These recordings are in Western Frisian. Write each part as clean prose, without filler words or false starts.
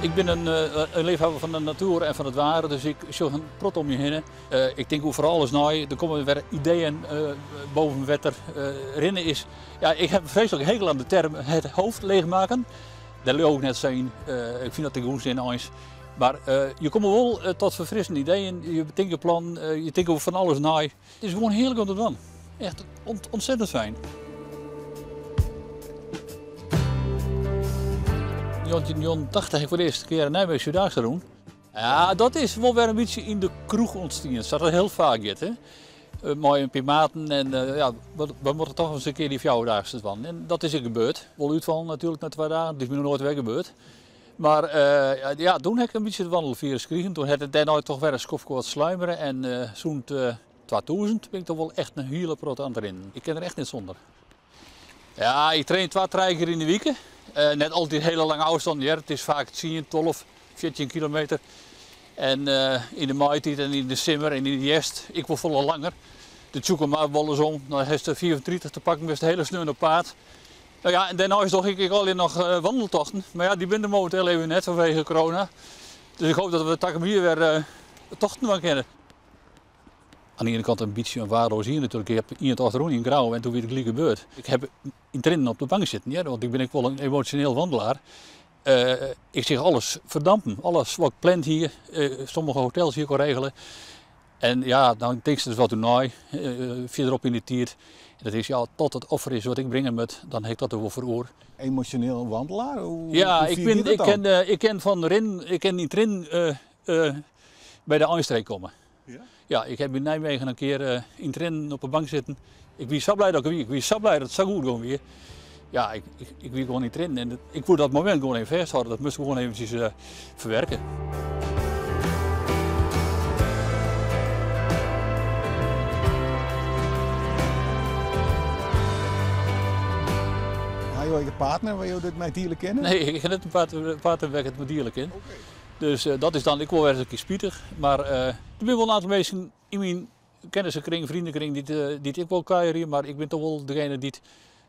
Ik bin in leafhawwer fan de natuer en fan it waar, dus ik sjoch in protte om my hinne. Ik tink oer fan alles nei, der komme wer ideeën boven wetter. Rinne is, ja, ik ha in freeslike hekel oan de term het hoofd leegmaken. Dêr leau ik net sa yn, ik fyn dat ek ûnsin eins. Mar je komme wol tot ferfrissende ideeën, je betinke plannen, je tinke oer fan alles nei. It is gewoan hearlik om te dwaan. Echt ontzettend fijn. Yn 1989 ha ik foar de earste kear in Nijmeegse Vierdaagse rûn. Ja, dat is wol wer in bytsje yn de kroech ûntstien, sa't dat hiel faak giet. Hè? Mei in pear maten en ja, we moatte toch ris in kear dy fjouwerdaagse dwaan. En dat is ek gebeurd. Wol útfallen natuerlik nei 2 dagen, it is my noch noait wer gebeurd. Mar ja, doe ha ik in bytsje it wannelfirus krigen. Doe hat it dêrnei toch wer in skoftke wat sluimere en sûnt 2000 bin ik toch wol echt in hiele protte oan it rinnen. Ik kin der echt net sûnder. Ja, ik train twa, trije kear yn de wike. Net altyd hiele lange ôfstannen hear, it is faak 10, 12, 14 kilometer. En yn de maitiid en yn de simmer en yn de hjerst ek wol folle langer. De Tsjûkemar wolris om, dan hast de 35 te pakken, bist de hiele sneon op paad. No ja, en dêrneist doch ik ek allegear noch wandeltochten. Mar ja, dy binne der mominteel even net fanwege corona. Dus ik hoop dat we takom jier wer tochten dwaan kinne. Oan de iene kant in bytsje in waardeloas jier natuerlik. Ik ha ien tocht rûn yn Grou en doe wie it gelyk gebeurd. Ik ha yn triennen op de bank sitten, hear, want ik bin ek wol in emosjoneel wandelaar. Ik seach alles ferdampen, alles wat ik pland hie, sommige hotels hie ik al regele. En ja, dan tinkst dus wat oer nei, fierderop yn de tiid. En dat is, ja, tot it offer is wat ik bringe moat, dan ha ik dat der wol foar oer. Emosjoneel wandelaar? Hoe, Ja, hoe ik fier bin, giet dat ik dan? kin, ik kin fan rinnen, ik kin yn it rinnen by de einstreek komme. Ja? Ja, ik ha by Nijmegen in kear yn it rinnen op de bank sitten. Ik wie sa blij dat ik wie. Ik wie sa blij dat it sa goed gong wie. Ja, ik, ik, ik wie gewoan yn it rinnen en ik woe dat momint gewoan even fêsthâlde. Dat moast ik gewoan eventsjes ferwerke. Ha jo ek in partner wêr't jo dit mei diele kinne? Nee, ik ha net in partner wêr't ik it mei diele kin. Dus dat is dan ek wol wer ris in kear spitich. Mar der binne wol in oantal minsken yn myn kennissenkring, vriendenkring dy't ek wol kuierje, mar ik bin toch wol degene dy't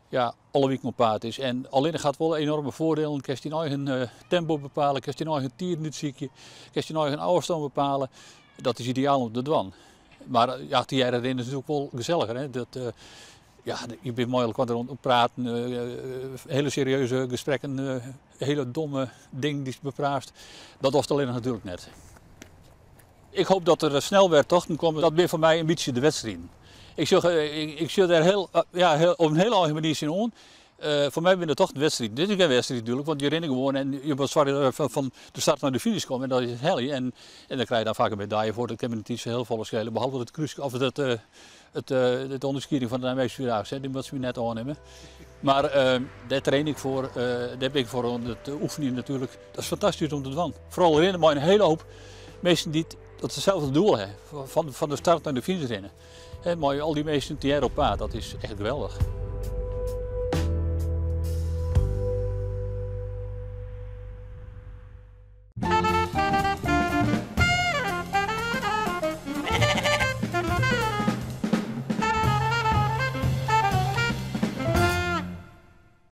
ja, alle wiken op paad is. En allinnich hat wol enorme voordelen. Kinst dyn eigen tempo bepale, kinst dyn eigen tiden útsykje, kinst dyn eigen ôfstân bepale. Dat is ideaal om te dwaan. Mar ja, tegearre rinne is natuerlik wol geselliger. Hè? Dat, ja, je bent mei elkoar oan it praten, hele serieuze gesprekken, hele domme dingen dy'tst bepraatst. Dat dochst allinnich natuerlik net. Ik hoop dat der snel wer tochten komme. Dat binne foar my in bytsje de wedstriden. Ik sjoch, ik sjoch dêr heel, ja, heel, op in hiele eigen manier tsjin oan. Foar my binne de tochten wedstriden. Dit is gjin wedstriid natuerlik, want je rinne gewoan en je moatte soargje dat je fan de start nei de finish komme en dat is it helje. En dan krije je dan faak in medaille foar. Dat kin my net sa hiel folle skele, behalve it krúske of it, it, it ûnderskieding fan de Nijmeegse Vierdaagse, dy moat se my net ôfnimme. Mar dêr train ik foar, dêr bin ik foar oan it oefenjen natuerlik. Dat is fantastysk om te dwaan. Foaral rinne mei in hiele hoop minsken dy't dat itselde doel ha, fan de start nei de finish rinne. Mei al dy minsken tegearre op paad, dat is echt geweldich.